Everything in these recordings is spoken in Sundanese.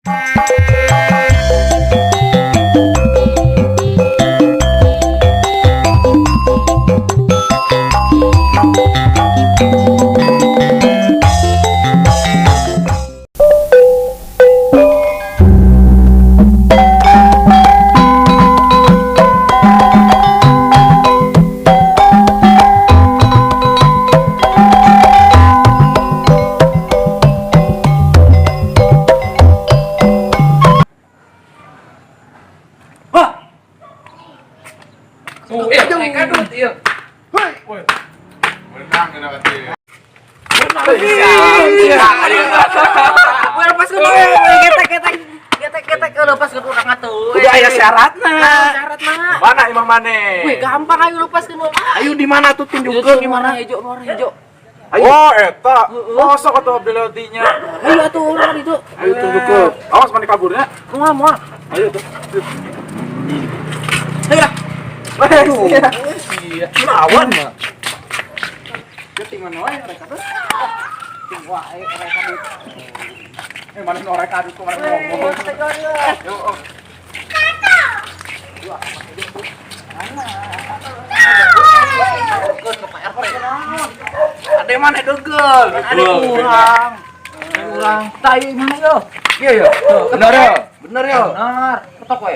Wah. Tuh, eh, kadut ieu. Menang ini berarti. Wah, lepas ke getek getek. Getek getek lepas ke urang atuh. Udah aya syaratna. Syaratna. Mana imah maneh? Wih, gampang ayo lepas ke Ayo di mana tuh tunjukkeun di mana? Hijau, warna hijau. Ayo. Oh, eta. Oh, sok atuh abdi lewatinya. Ayo atuh urang itu. Ayo tunjukkeun. Awas maneh kaburnya. Moal, moal. Ayo tuh. Ayo lah. Aduh. Iya. Lawan mah. Di mana wae mereka tuh? Wah, mereka tuh. Eh, mana orang kadut kok mana ngomong. Yo, oh. Ade mana degel? Ade urang. Urang. Tai mana yo? Iya yo. Bener ya? Bener yo. Benar. Ketok we.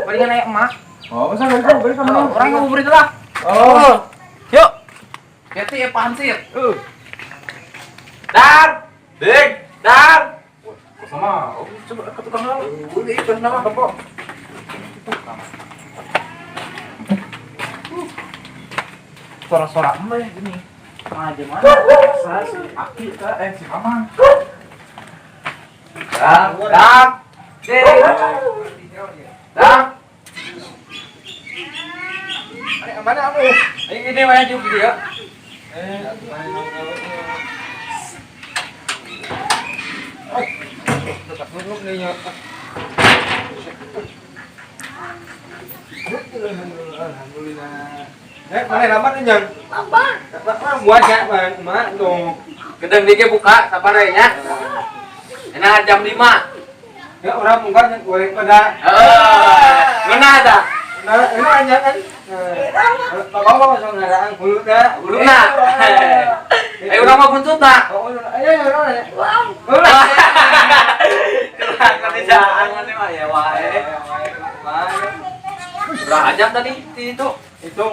Palingan aya emak. Oh, masa balik balik sama Orang ngabuburit lah. Oh. Yuk. Keti ya pansir. Dar. Ding. Dar. Kok sama? Oh, coba ke tukang lalu. Itu nama kok. Suara-suara emeh gini. Aja mana? Saya si Aki ka eh si Mamang. Dar. Dar. Ding. Dar. Mana mana kamu? Ayo ini mana juga ya. Eh, Alhamdulillah. Eh, mana lambat nih, Jang? Lambat. Lambat ya, Bang. Mak tuh. Gedeng dike buka sabar ya nya. Enak jam 5. Ya, orang mungkin yang goreng pada. Heeh. Ngena ta? Nah, ini aja kan. Bapak bapak sama ngaraan hulu dah. Huluna. Ayo urang mah buntutna. Oh, ayo ayo ayo. Curang kerjaan mah ya wae. Berapa jam tadi itu? Itu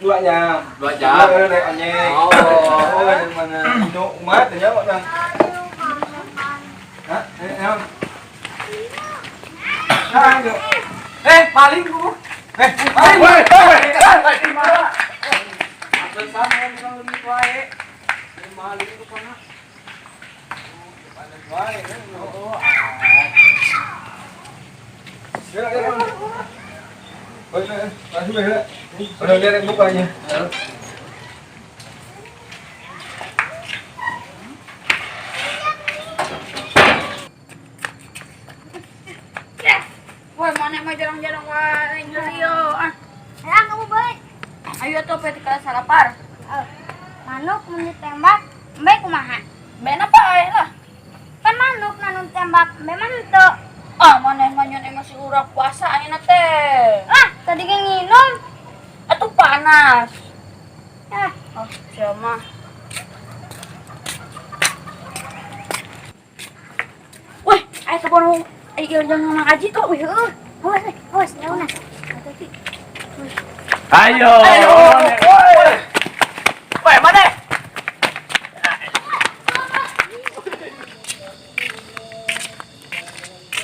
2 jam. 2 jam. Naik ojek. Oh. Oh, yang mana? Itu umat ya, kok, Bang. Hah? Eh, em. Nah, itu. Eh, paling gua. Eh, maling. Woi, woi. Atau sama yang bukan lebih wae. Ini maling itu kana. Ya, ya. Oh, ya, masih ya. Udah lihat mukanya. Wah, mana mah jarang-jarang wae nyeri yo. Ah, Ya, kamu balik. ayo atuh pe kelas salapar. Eh, manuk mun ditembak, embe kumaha? Ben apa ae lah. Kan manuk nanu tembak, embe mah henteu. Ah, maneh mah nyon emosi urang puasa ayeuna teh. Ah, tadi ge nginum. Atuh panas. Ah, Oh, siapa? Wih, ayo kebon ayo jangan Mang Aji tuh. wih, heueuh. Awas, eh, awas, jauhna. Hati-hati. Ayo. Ayo. Woi, mana?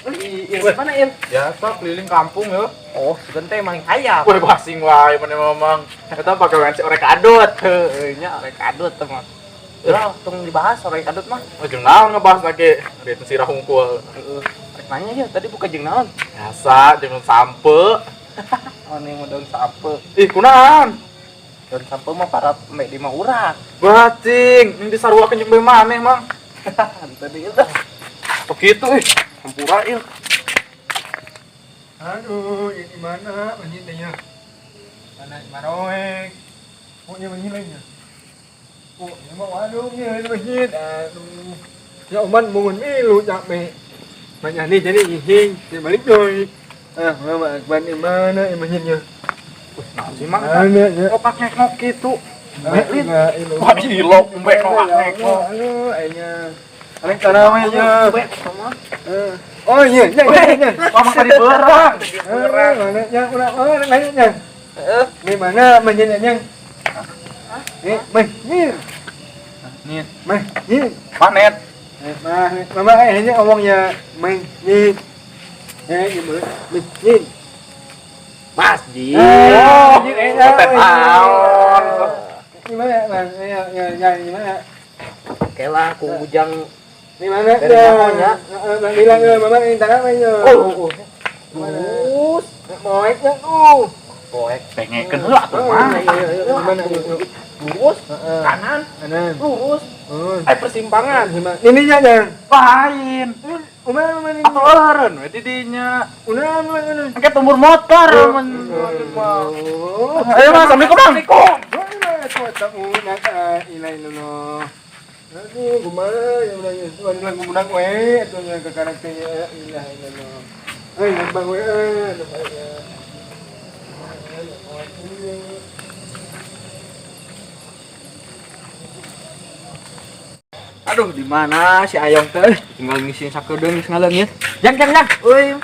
Il, mana Il? Biasa keliling kampung ya. Oh, sebentar maling ayam. Woi, basing wae mana mamang. Eta pagawean si orek kadut. Heueuh nya orek kadut teh mah. Udah, tong dibahas orek kadut mah. Oh, jeung naon ngebahas lagi? Rieu sirah hungkul. Heeh. Rek nanya ya, tadi buka jeung naon? Biasa jeung sampe. Oh, nih mau daun sampe. Ih, kunaon? Daun sampe mah para mek di mah urang. Bacing, ini disaruakeun jeung bae maneh, Mang. Tadi itu. Kok gitu ih? Hampura il. Aduh, ini mana masjidnya? Mana maroek? Oh, ini masjid lainnya. Oh, ini mau waduh, ini masjid. Aduh. Ya oman bangun milu capek. Banyak nih jadi ngising, dia balik doi. Ah, mama akbar di mana emangnya? Nah, si Mang. Mana ya? Opak ngekok gitu. Wah, Wah, ilok embek ngokak ngekok. Aduh, aingnya. Aing tarawih nya. Oh iya, iya, iya. Mama tadi berang. Mana yang udah oh nanya nya. Di mana masjidnya yang? Nih, masjid. Nih, Masjid. panet. Mah, mama akhirnya ngomongnya masjid. Gimana? Masjid. Masjid. Oh, masjid, konten naon. Gimana, Bang? Ya, ya, ya, gimana? Oke lah, ku ujang. Di mana Dari ya? naonnya? Heeh, Bang bilang ya, mama ini tarawih ya. Oh, Terus. Moek ya tuh. Poek. Pengekeun heula atuh mah. Gimana? Lurus. Heeh. Kanan. Kanan. Lurus. Oh. Eh persimpangan. Gimana? Ini ya, Jang. Lain. Umar, umar ini. Atuh eureun we di dinya. Udah, umar, udah. Engke tumur motor mun. Oh. Ayo Mas, Assalamualaikum Bang. Aduh, kumaha ya udah ya. Tuhan bilang kumunang we, atuh nya ke karakternya ilah ilallah. Euy, bang we, aduh ya. Aduh, di mana si Ayong teh? Tinggal ngisiin sakedeung geus ngaleungit. Jang, jang, jang. Euy.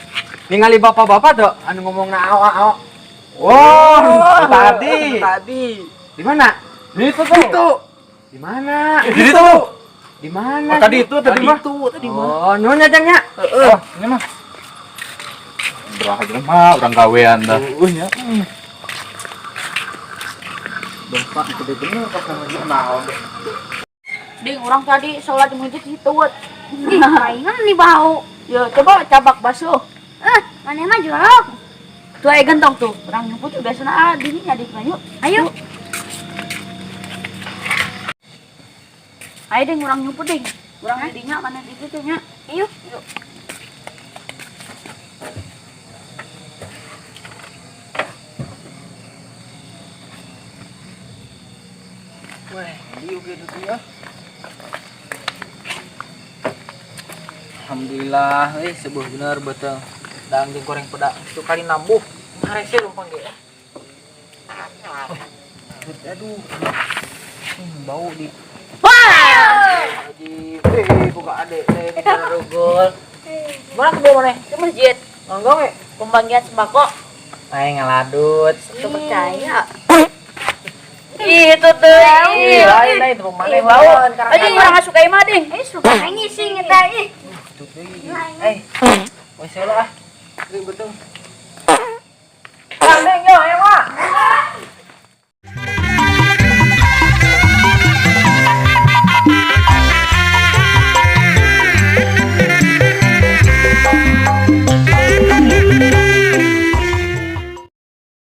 Ningali bapak-bapak tuh anu ngomongna ao ao. Wah, tadi. Tadi. Di mana? Di itu tuh. Itu. Di mana? Di itu. Di mana? Oh, tadi itu tadi mah. Itu tadi mah. Oh, nuhun ya jangnya. Heeh. Ini mah. Berah aja mah urang gawean dah. Eueuh nya. Bapak itu bener pas namanya naon. Ding, orang tadi sholat di masjid itu. Ih, palingan nih bau. Ya, coba cabak basuh. Eh, mana mah jorok. Tuh ayo gentong tuh. Orang nyebut tuh biasanya ah dininya di yuk. Ayo. Ayo ding orang nyumput ding. Orang didinya mana di situ nya. Ayo. Yuk. Wah, diuk gitu ya. Alhamdulillah, sebuah bener betul. Dang jeung goreng peda itu kali nambuh. Harese lumpang ge. Aduh. Bau di. Wah! Haji, buka adek teh di rugul. Mana ke mana? Ke masjid. Ngonggong we. Pembagian sembako. Aing ngaladut. Tuh percaya. Itu tuh. Ih, lain lain tuh mana bau. Aduh, orang nggak suka imah ding. Eh, suka ngising eta ih. Eh, wes lah ah. Betul.